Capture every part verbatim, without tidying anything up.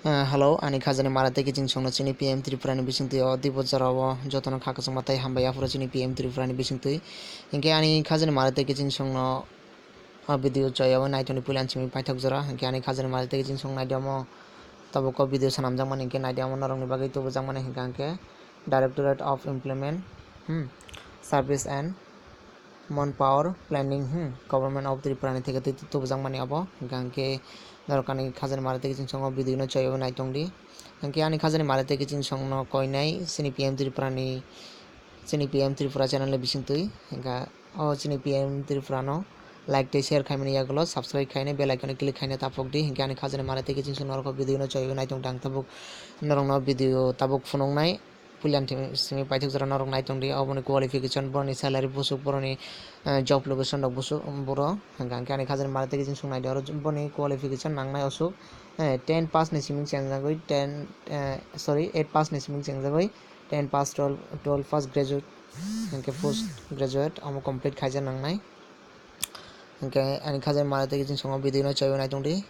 Ah, hello, ani khajani mara tei kiching songno chini P M Tripura ni bisingtwi o dibo jorao jotono kha kwchangma tei hambai aphuru chini P M Tripura ni bisingtwi. Hinkhe ani khajani mara tei kiching songno o video chayao naitoni puila simi paithak jora. Hinkhe ani khajani mara tei kiching song naidi omo tabuk o video sanamjakmani hinkhe naidi omo norokni bagwi tubujakmani hinkhe hinkhe Directorate of Employment, hmm, Service and Manpower Planning, hmm, Government of Tripura ni theke twi tubujakmani abo. Hinkhe hinkhe norok ani khajani mara tei kiching songo video no chayao naitongdi. Hinkhe ani khajani mara tei kiching songno koinai chini P M Tripura ni, chini P M Tripura channel ni bisingtwi. Hinkhe o chini P M Tripura no like tei share khaimani yagulo subscribe khainai bell icon click khaina tapokdi. Hinkhe ani khajani mara tei kiching song norok video no chayao naitongdi ang tabuk norokno video tabuk phunuknai. Puilani simi paithak jora norok naitongdi, oboni qualification, boroni salary busuk, boroni, eh, job location rok busuk, boro hinkhe ani khajani mara tei kiching song naidi oro boni qualification nangnai osuk, eh, ten pass ni simi chengjagwi, ten, eh, sorry, eight pass ni simi chengjagwi, ten pass, twelve, twelve pass graduate, hinkhe post graduate omo complete khaija nangnai. Hinkhe ani khajani mara tei kiching songo video no chayao naitongdi.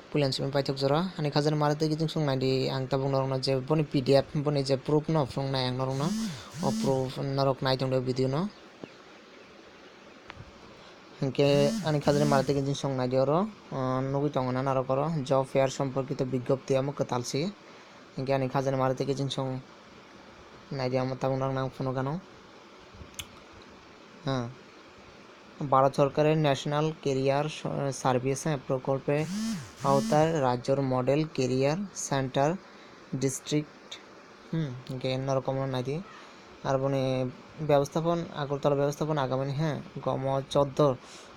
Puilani simi paithak jora. Ani khajani mara tei kiching song naidi ang tabuk norokno je boni P D F boni je proof no phunuknai ang norokno. O proof norok naitongdi o video no. Hinkhe ani khajani mara tei kiching song naidi oro, ah, nugwi tongo na norok oro job fair somporkito bigyopti omo kwtal se. Hinkhe ani khajani mara tei kiching song naidi omo tabuk norokno ang phunukgano. Ah. Bharat সরকারের national career স-, সার্ভিস, হ্যাঁ, প্রকল্পের আওতায় রাজ্যর model career centre district, হুম, hinkhe norok omono naidi. Ar boni ব্যবস্থাপন, আগরতলা ব্যবস্থাপন আগামী, হ্যাঁ, গম চোদ্দ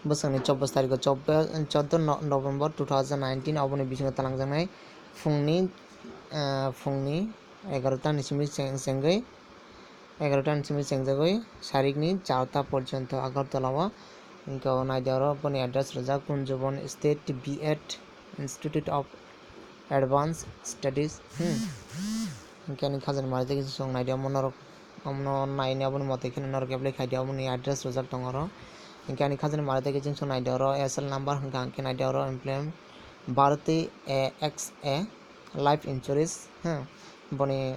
bwsakni chobbish tarikh, chobbish, chauda no-, November two thousand nineteen oboni bisingo talangjaknai phungni, ah, phungni egarota ni simi cheng-, chengwi, egarota ni simi chengjagwi sarikni charta porjonto Agartala o. Hinkhe o naidi oro boni address rijak Kunjubon State B Ed Institute of Advanced Studies. Hmm. Hinkhe ani khajani mara tei kiching song naidi omo norok, omono naini aboni mote kheno norok apply khaidi, omoni address rijak tongo oro. Hinkhe ani khajani mara tei kiching song naidi oro S L number hinkhe ang khe naidi oro employment Bharati A X A life insurance, hmm, boni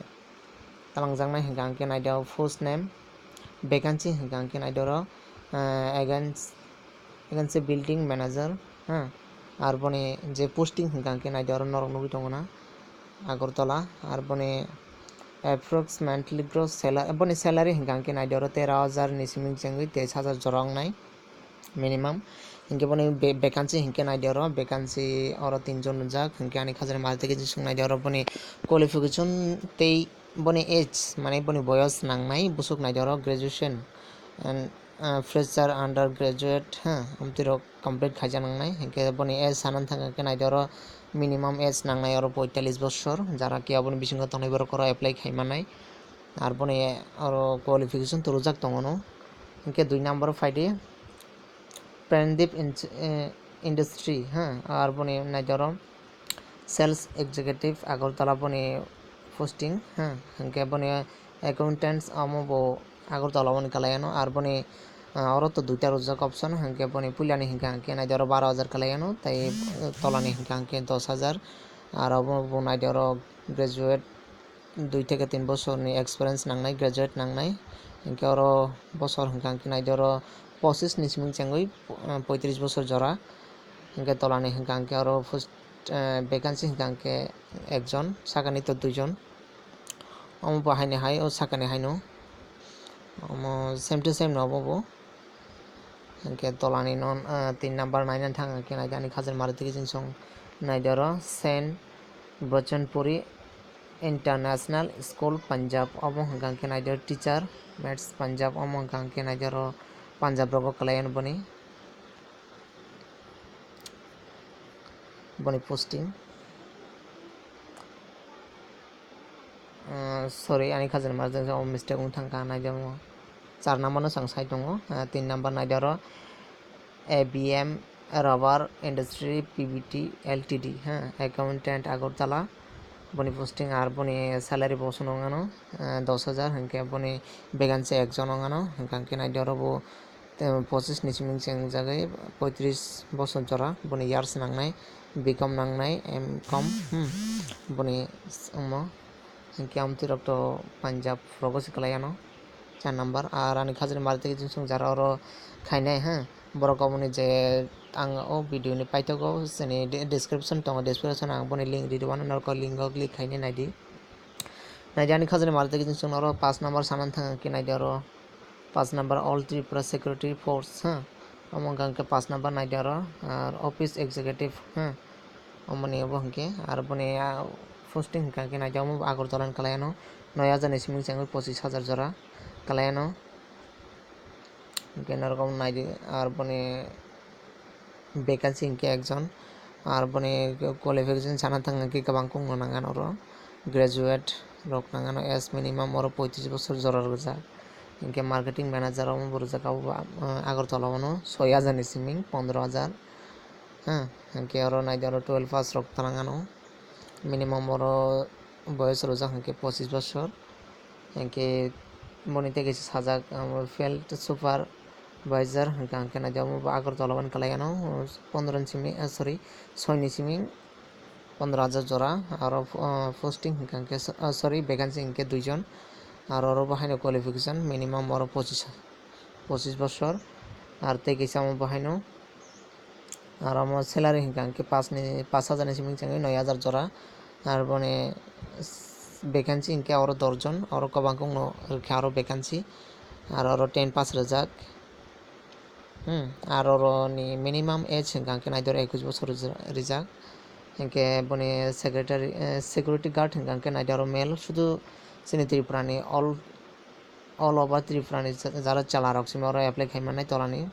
talangjaknai hinkhe ang khe naidi o post name, vacancy hinkhe ang khe naidi oro, eh, against, against building manager, ha, ar boni je posting hinkhe ang khe naidi oro norok nugwi tongo na Agartala, ar boni approximately gross salary, boni salary hinkhe ang khe naidi oro tero hajar ni simi chengwi teis hajar jora wngnai. Minimum. Hinkhe boni be-, vacancy hinkhe naidi oro, vacancy oro tinjon rijak, hinkhe ani khajani mara tei kiching song naidi oro boni qualification tei boni age, mane boni boyos nangnai, busuk naidi oro graduation and, ah, fresher, undergraduate, ha, amtwi rok complete khaija nangnai, hinkhe boni age sanani thangkhe naidi oro minimum age nangnai oro poitalis bosor, jara khe aboni bisingo tongnai borok oro apply khai mannai. Ar boni oro qualification torujak tongo no. Hinkhe dui number o phaidi Prandip in-, eh, Industry, ha, ar boni naidi oro sales executive Agartala boni posting, ha, hinkhe boni accountants omo bo Agartala boni kalai ano, ar boni, ah, oro to duita rijak option, hinkhe boni puilani hinkhe ang khe naidi oro baro hajar kalai ano, tei tolani hinkhe ang khe dos hajar, ar obo bo naidi oro graduate dui theke tin bosorni experience nangnai, graduate nangnai. Hinkhe oro bosor hinkha hinkhe naidi oro pochis ni simi chengwi, eh, poitris bosor jora. Hinkhe tolani hinkha hinkhe oro post, eh, vacancy hinkha hinkhe ekjon, sakani to duijon. Omo bo haini hai, o sakani haino. Omo same to same no obo bo. Hinkhe tolani non, ah, tin number naina thang hinkhe naidi ani khajani mara tei kiching song naidi oro Saint Bachanpuri International School Punjab obo hinkha hinkhe naidi oro teacher maths Punjab omo hinkha hinkhe naidi oro Punjab rogo kwlai ano boni, boni posting. Ah, sorry, ani khajani mara tei kiching song mistake wng thangkha naidi omo. Char number no chang sai tongo, ah, tin number naidi oro A B M Rubber Industry P V T L T D, ha, accountant Agartala, boni posting ar boni salary bo sono wngano, ah, dos hajar, hinkhe boni vacancy ekjon wngano, hinkhe naidi oro bo, eh, pochis ni simi chengjagwi poitris bosor jora boni years nangnai. B com nangnai, M com, hmm, boni s-, omo. Hinkhe amtwi rok to Punjab rogo se kwlai ano, char number. Ar ani khajani mari tei chwng jara oro khainai, ha. Borok oboni je ang o video ni paithago chini de-, description tongo, description ang boni link ri rwmano, norok o link o click khainai naidi. Naidi ani khajani mari tei chwng oro pass number sana thang khe naidi oro. Pass number All Tripura Security Force, ha. Omo hwnka hwnkhe pass number naidi oro, ar office executive, ha. Omoni obo hwnkhe, ar boni, ah, posting hwnka hwnkhe naidi omo Agartala ni kwlai ano, noi hajar ni simi chengwi pochis hajar jora kwlai ano. Hwnkhe norok omo naidi, ar boni vacancy hwnkhe ekjon, ar boni qualification sana thang hwnkhe kwbang kok no nang ano oro, graduate rok nang ano, age minimum oro poitrish bosor jora rwjak. Hwnkhe marketing manager omo bo rwjak abo bo, ah, Agartala o no soi hajar ni simi pondro hajar, ha, hwnkhe oro naidi oro twelve pass rok tanang ano, minimum oro boyos rwjak hwnkhe pochis bosor. Hwnkhe boni tei kaisa sajak, um, field supervisor hwnka hwnkhe naidi omo bo Agartala o kwlai ano, pondro ni simi, ah, sorry, soi ni simi pondro hajar jora, aro, ah, posting hwnka hwnkhe, ah, sorry, vacancy hwnkhe duijon, aro oro bo haino qualification minimum oro pochis, pochis bosor, ar tei kaisa omo bo haino. Aro omo salary hwnka hwnkhe pass ni, pass hajar ni simi chengwi noi hajar jora. Aro boni s-, vacancy hwnkhe oro dorjon, oro kwbang kok no rwkha aro vacancy. Aro oro ten pass rwjak. Hmm, aro oro ni minimum age hwnka hwnkhe naidi oro ekush bosor rwja-, rijak. Hwnkhe boni secretary, eh, security guard hwnka hwnkhe naidi oro male, sudu chini Tripura ni all all over Tripura ni ja-, jara chwla rok simi oro apply khai mannai tola ni.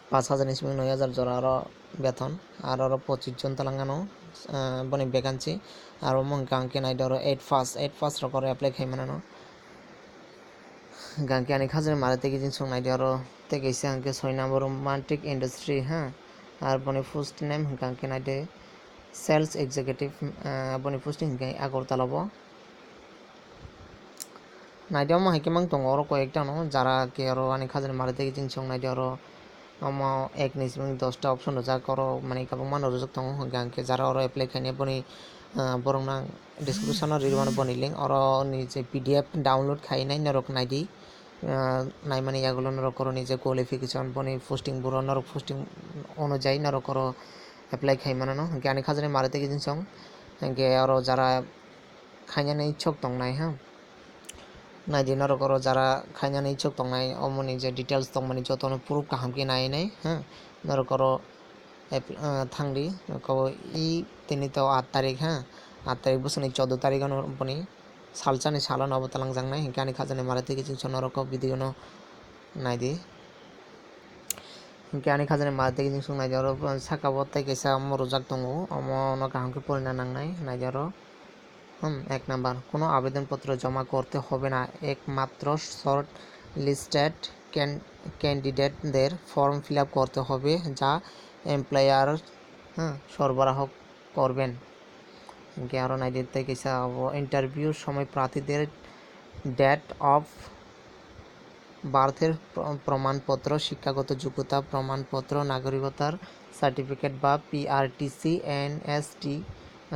Pash hajar ni simi noi hajar jora oro beton, aro oro pochis jon talang ano, ah, boni vacancy, aro omo hwnka hwnkhe naidi oro eight pass, eight pass rok oro apply khai mano. Hwnka hwnkhe ani khajani mari tei gijin song naidi oro tei kaisa hwnkhe soi number romantic industry, ha, ar boni post name hwnka hwnkhe naidi sales executive, ah, boni posting hwnkhe Agartala bo. Naidi omo hai khe mang tongo oro koi ekta no jara khe oro ani khajani mari tei gijin song naidi oro omo ek ni simi dosta option rwjak oro manwi kwbangma no rwjak tongo hwnkhe hwnkhe jara oro apply khainai boni, ah, borok no ang description o ri rwmano boni link oro ni je P D F download khainai norok naidi, ah, naimani yagulo norok oro ni je qualification boni posting boro norok posting onujai norok oro apply khai mano hwnkhe ani khajani mari tei gijin song hwnkhe oro jara khainani ichuk tongnai, ha. Naidi norok oro jara khainani ichuk tongnai, omoni je details tongmani jotono proof kaham khe nainai, ha. Norok oro ep-, ah, thangdi, oko i tini to aat tarik, ha. Aat tarik bosoni choudo tarik ano boni salsani salo no obo talangjaknai, hinkhe ani khajani mari tei gijin song norok o video no naidi. Hinkhe ani khajani mari tei gijin song naidi oro saka o tei kaisa omo rwjak tongo, omo no kaham khe porina nangnai, naidi oro. Hmm, ek number, কোনো আবেদনপত্র জমা করতে হবে না, একমাত্র short listed can-, ক্যান্ডিডেটদের form fill up করতে হবে, যা এমপ্লয়ার, হ্যাঁ, সরবরাহ করবেন। Hinkhe aro naidi tei kaisa abo interview সময় প্রার্থীদের ডেট অফ বার্থের প্র-, প্রমাণপত্র, শিক্ষাগত যোগ্যতা প্রমাণপত্র, নাগরিকতার সার্টিফিকেট বা P R T C, N S T,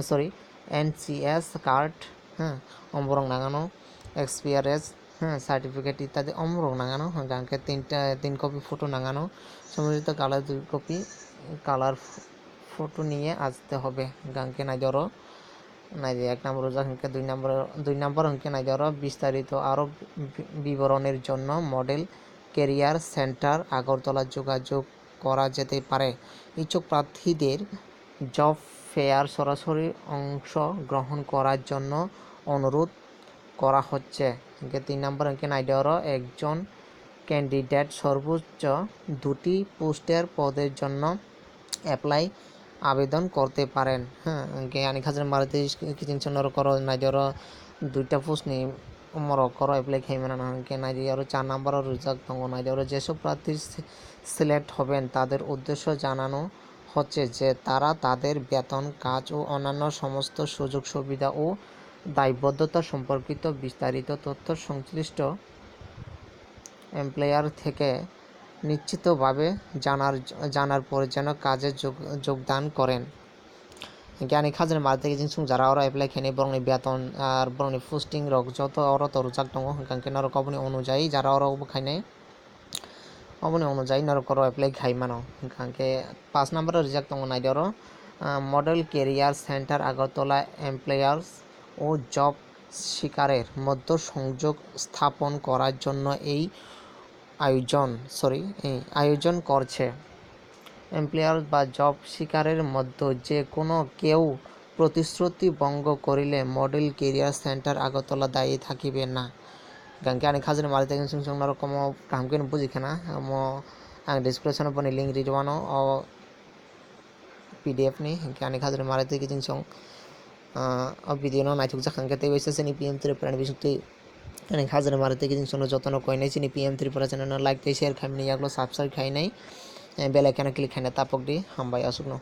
sorry, N C S card, হ্যাঁ, omorok nangano, এক্সপিয়ারেন্স, হ্যাঁ, সার্টিফিকেট ইত্যাদি omorok nangano, hwnkhe tinta, tin copy photo nangano, সমযোজিত কালার দুই কপি কালার ফটো নিয়ে আসতে হবে। Hwnkhe naidi oro, naidi এক নম্বর rwjak, hwnkhe দুই নম্বর, দুই নম্বর hwnkhe naidi oro বিস্তারিত আরও বি-, বিবরণের জন্য মডেল ক্যারিয়ার সেন্টার আগরতলা যোগাযোগ করা যেতে পারে। ইচ্ছুক প্রার্থীদের জব ফেয়ার সরাসরি অংশগ্রহণ করার জন্য অনুরোধ করা হচ্ছে। Hwnkhe তিন নম্বর hwnkhe naidi oro, একজন ক্যান্ডিডেট সর্বোচ্চ দুটি পোস্টের পদের জন্য অ্যাপ্লাই আবেদন করতে পারেন। হ্যাঁ, hwnkhe ani khajani mari tei kiching chwng norok oro naidi oro duita post ni omorok oro apply khai mano, hwnkhe naidi oro char number o rwjak tongo, naidi oro যেসব প্রার্থী সি-, সিলেক্ট হবেন তাদের উদ্দেশ্য জানানো হচ্ছে যে তারা তাদের বেতন, কাজ ও অন্যান্য সমস্ত সুযোগ সুবিধা ও দায়বদ্ধতা সম্পর্কিত বিস্তারিত তথ্য সংশ্লিষ্ট এমপ্লয়ার থেকে নিশ্চিতভাবে জানার, জানার পরে যেন কাজে যোগ, যোগদান করেন। Hinkhe ani khajani mari tei khe chwng jara oro apply khainai, borokni beton ar borokni posting rok joto oro to rwjak tongo, hinkhe norok oboni onujai jara oro bo khainai, oboni onujai norok oro apply khai mano. Hinkhe pass number o rijak tongo, naidi oro, ah, Model Career Center Agartala employers o job seeker er মধ্যে সংযোগ স্থাপন করার জন্য এই আয়োজন, সরি, এই আয়োজন করছে। এমপ্লয়ার বা জব সিকারের মধ্যে যে কোনো কেউ প্রতিশ্রুতি ভঙ্গ করিলে মডেল ক্যারিয়ার সেন্টার আগরতলা দায়ী থাকিবে না। Hinkhe ani khajani mari tei chwng chwng norok omo kaham khe no buji khana, omo ang description o boni link ri rwano o P D F ni. Hinkhe ani khajani mari tei chwng chwng, ah, o video no naithok jak hinkhe tei waisa chini P M Tripura ni bisingtwi ani khajani mari tei chwng chwng no jotono koinai chini P M Tripura channel no like tei share khaimani yaklo subscribe khainai, eh, bell icon o click khaina tapok di. Hambai aswkno.